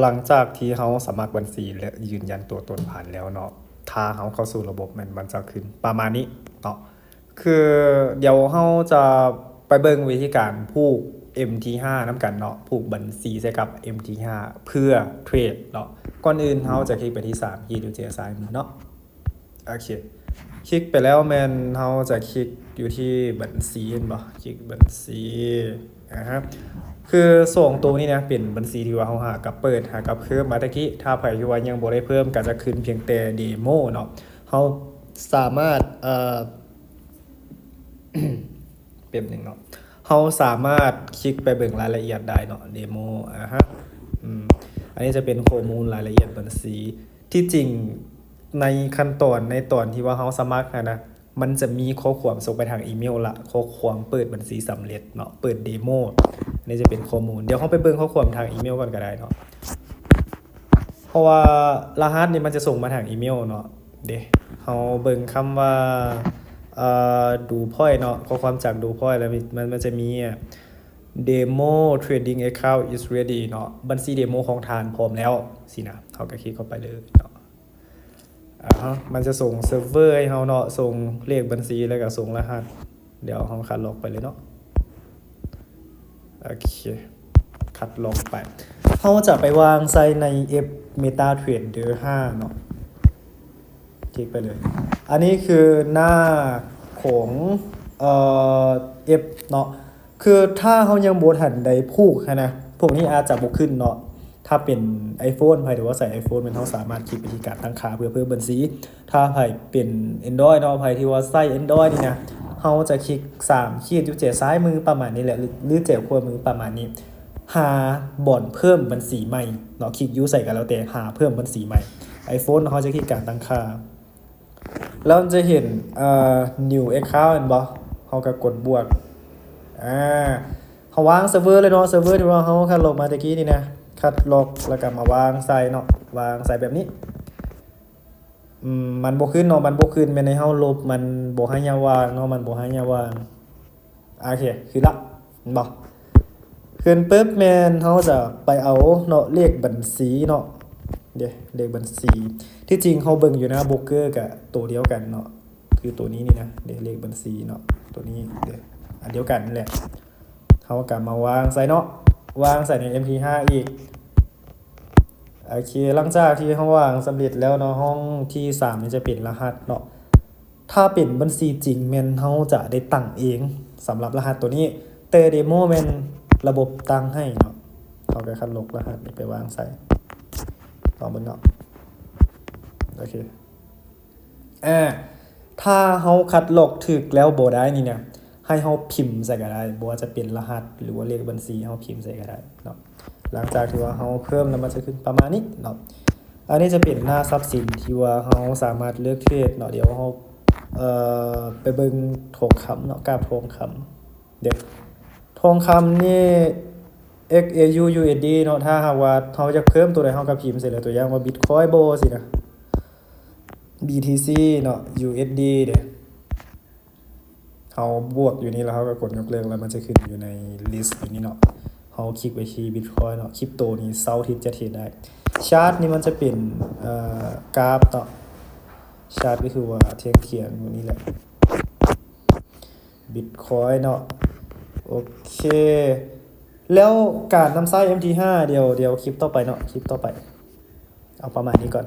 ຫຼັງຈາກທີ່ເຮົາສະໝັກບັນຊີ ແລະ ຢືນຢັນຕົວຕົນຜ່ານແລ້ວເນາະ, ຖ້າເຮົາເຂົ້າສູ່ລະບົບແມ່ນມັນຈະຂຶ້ນປະມານນີ້ເນາະ. ຄືດຽວເຮົາຈະໄປເບິ່ງວິທີການຜູກເອັມທີຫ້ານຳກັນເນາະ, ຜູກບັນຊີໃສ່ກັບເອັມທີຫ້າເພື່ອເທຣດເນາະ. ກ່ອນອື່ນເຮົາຈະຄລິກໄປທີ່ສາມຂີດຢູ່ເຈຊ້າຍມືເນາະ. ໂອເຄ ຄລິກໄປແລ້ວແມ່ນເຮົາຈະຄລິກຢູ່ທີ່ບັນຊີ ເຫັນບໍ່? ຄລິກບັນຊີ ອາຮະ ຄືສອງໂຕນີ້ນະ ເປັນບັນຊີທີ່ວ່າເຮົາຫາກັບເປີດ ຫາກັບເພີ່ມມາຕະກີ້. ຖ້າໃຜທີ່ວ່າຍັງບໍ່ໄດ້ເພີ່ມ ກໍຈະຂຶ້ນພຽງແຕ່ເດໂມເນາະ. ເຮົາສາມາດ ເອີ ແປັບໜຶ່ງເນາະ, ເຮົາສາມາດຄລິກໄປເບິ່ງລາຍລະອຽດໄດ້ເນາະ ເດໂມ ອາຮະ ອືມ ອັນນີ້ຈະເປັນຂໍ້ມູນລາຍລະອຽດບັນຊີ. ທີ່ຈິງໃນຂັ້ນຕອນ ໃນຕອນທີ່ວ່າເຮົາສະໝັກຫັ້ນນະ ມັນຈະມີຂໍ້ຄວາມສົ່ງໄປທາງອີເມວລະ ຂໍ້ຄວາມເປີດບັນຊີສຳເລັດເນາະ, ເປີດເດໂມ. ອັນນີ້ຈະເປັນຂໍ້ມູນ, ດຽວເຮົາໄປເບິ່ງຂໍ້ຄວາມທາງອີເມວກ່ອນກໍໄດ້ເນາະ. ເພາະວ່າລະຫັດນີ້ມັນຈະສົ່ງມາທາງອີເມວເນາະ. ເດ ເຮົາເບິ່ງຄຳວ່າ ເອີ ດູພອຍເນາະ, ຂໍ້ຄວາມຈາກດູພອຍ ແລ້ວມັນ ມັນຈະມີ Demo trading account is ready ເນາະ, ບັນຊີເດໂມຂອງທ່ານພ້ອມແລ້ວ ຊີ້ນະ. ເຮົາກໍຄລິກເຂົ້າໄປເລີຍເນາະ. ອາຮະ ມັນຈະສົ່ງເຊີບເວີໃຫ້ເຮົາເນາະ, ສົ່ງເລກບັນຊີ ແລ້ວກໍສົ່ງລະຫັດ. ດຽວເຮົາຄັດລອກໄປເລີຍເນາະ. ໂອເຄ ຄັດລອກໄປ. ເຮົາຈະໄປວາງໃສ່ໃນແອັບ MetaTrader ຫ້າເນາະ. ຄລິກໄປເລີຍ. ອັນນີ້ຄືໜ້າຂອງ ເອີ ແອັບເນາະ. ຄືຖ້າເຮົາຍັງບໍ່ທັນໄດ້ຜູກຫັ້ນນະ, ພວກນີ້ອາດຈະບໍ່ຂຶ້ນເນາະ. ຖ້າເປັນ iPhone ໃຜທີ່ວ່າໃຊ້ iPhone ແມ່ນເຮົາສາມາດຄລິກໄປທີ່ການຕັ້ງຄ່າເພື່ອເພີ່ມບັນຊີ. ຖ້າໃຜເປັນ Android ເນາະ, ໃຜທີ່ວ່າໃຊ້ Android ນີ້ນະ, ເຮົາຈະຄລິກສາມຂີດຢູ່ແຈຊ້າຍມືປະມານນີ້ແຫຼະ ຫຼື ແຈຂວາມືປະມານນີ້, ຫາບ່ອນເພີ່ມບັນຊີໃໝ່ເນາະ, ຄລິກຢູ່ໃສກໍແລ້ວແຕ່, ຫາເພີ່ມບັນຊີໃໝ່. iPhone ເຮົາຈະຄລິກການຕັ້ງຄ່າ ແລ້ວມັນຈະເຫັນ ເອີ New Account ເຫັນບໍ່? ເຮົາກໍກົດບວກ. ອາ ເຮົາວາງເຊີບເວີເລີຍເນາະ, ເຊີບເວີທີ່ວ່າເຮົາຄັດລອກມາແຕ່ກີ້ນີ້ນະ, ຄັດລອກແລ້ວກໍມາວາງໃສ່ເນາະ, ວາງໃສ່ແບບນີ້. ອືມ ມັນບໍ່ຂຶ້ນເນາະ, ມັນບໍ່ຂຶ້ນ, ແມ່ນໃຫ້ເຮົາລົບ, ມັນບໍ່ໃຫ້ຍາວວາງເນາະ, ມັນບໍ່ໃຫ້ຍາວວາງ. ໂອເຄ ຂຶ້ນລະ ເຫັນບໍ່? ຂຶ້ນປຶບແມ່ນເຮົາຈະໄປເອົາເນາະ ເລກບັນຊີເນາະ. ເດ ເລກບັນຊີ ທີ່ຈິງເຮົາເບິ່ງຢູ່ໜ້າໂບຣກເກີກະໂຕດຽວກັນເນາະ, ຄືໂຕນີ້ນີ້ນະ. ເດ ເລກບັນຊີເນາະ, ໂຕນີ້ເດ ອັນດຽວກັນແຫຼະ. ເຮົາກໍມາວາງໃສ່ເນາະ, ວາງໃສ່ໃນເອັມທີຫ້າອີກ. ໂອເຄ ຫຼັງຈາກທີ່ເຮົາວາງສຳເລັດແລ້ວເນາະ, ຫ້ອງທີສາມນີ້ຈະເປັນລະຫັດເນາະ. ຖ້າເປັນບັນຊີຈິງແມ່ນເຮົາຈະໄດ້ຕັ້ງເອງສຳລັບລະຫັດໂຕນີ້, ແຕ່ເດໂມແມ່ນລະບົບຕັ້ງໃຫ້ເນາະ. ເຮົາກໍຄັດລອກລະຫັດນີ້ໄປວາງໃສ່ ລອງເບິ່ງເນາະ. ໂອເຄ ອາ ຖ້າເຮົາຄັດລອກຖືກແລ້ວບໍ່ໄດ້ນີ້ນະ, ໃຫ້ເຮົາພິມໃສ່ກໍໄດ້, ບໍ່ວ່າຈະເປັນລະຫັດ ຫຼືວ່າເລກບັນຊີ ເຮົາພິມໃສ່ກໍໄດ້ເນາະ. ຫຼັງຈາກທີ່ວ່າເຮົາເພີ່ມແລ້ວ ມັນຈະຂຶ້ນປະມານນີ້ເນາະ. ອັນນີ້ຈະເປັນໜ້າຊັບສິນທີ່ວ່າເຮົາສາມາດເລືອກເທຣດເນາະ. ດຽວເຮົາ ເອີ ໄປເບິ່ງທອງຄຳເນາະ, ກາບທອງຄຳ. ເດ ທອງຄຳນີ້ XAU USD ເນາະ, ຖ້າຫາກວ່າເຮົາຢາກເພີ່ມໂຕໃດ ເຮົາກໍພິມໃສ່ເລີຍ, ຕົວຢ່າງວ່າ Bitcoin ບໍ່ ຊີ້ນະ, BTC ເນາະ, USD ເດ. ເຮົາບວກຢູ່ນີ້ ແລ້ວເຮົາກໍກົດຍົກເລີກ ແລ້ວມັນຈະຂຶ້ນຢູ່ໃນ list ຢູ່ນີ້ເນາະ. ເຮົາຄລິກໄປທີ່ Bitcoin ເນາະ, ຄຣິບໂຕນີ້ເສົາອາທິດຈະເທຣດໄດ້. Chart ນີ້ມັນຈະເປັນ ເອີ ກາບເນາະ, Chart ກໍຄືວ່າທ່ຽງໆຢູ່ນີ້ແຫຼະ. Bitcoin ເນາະ. ໂອເຄ ແລ້ວການນຳໃຊ້ ເອັມທີຫ້າ ດຽວ ດຽວຄລິບຕໍ່ໄປເນາະ, ຄລິບຕໍ່ໄປ ເອົາປະມານນີ້ກ່ອນ.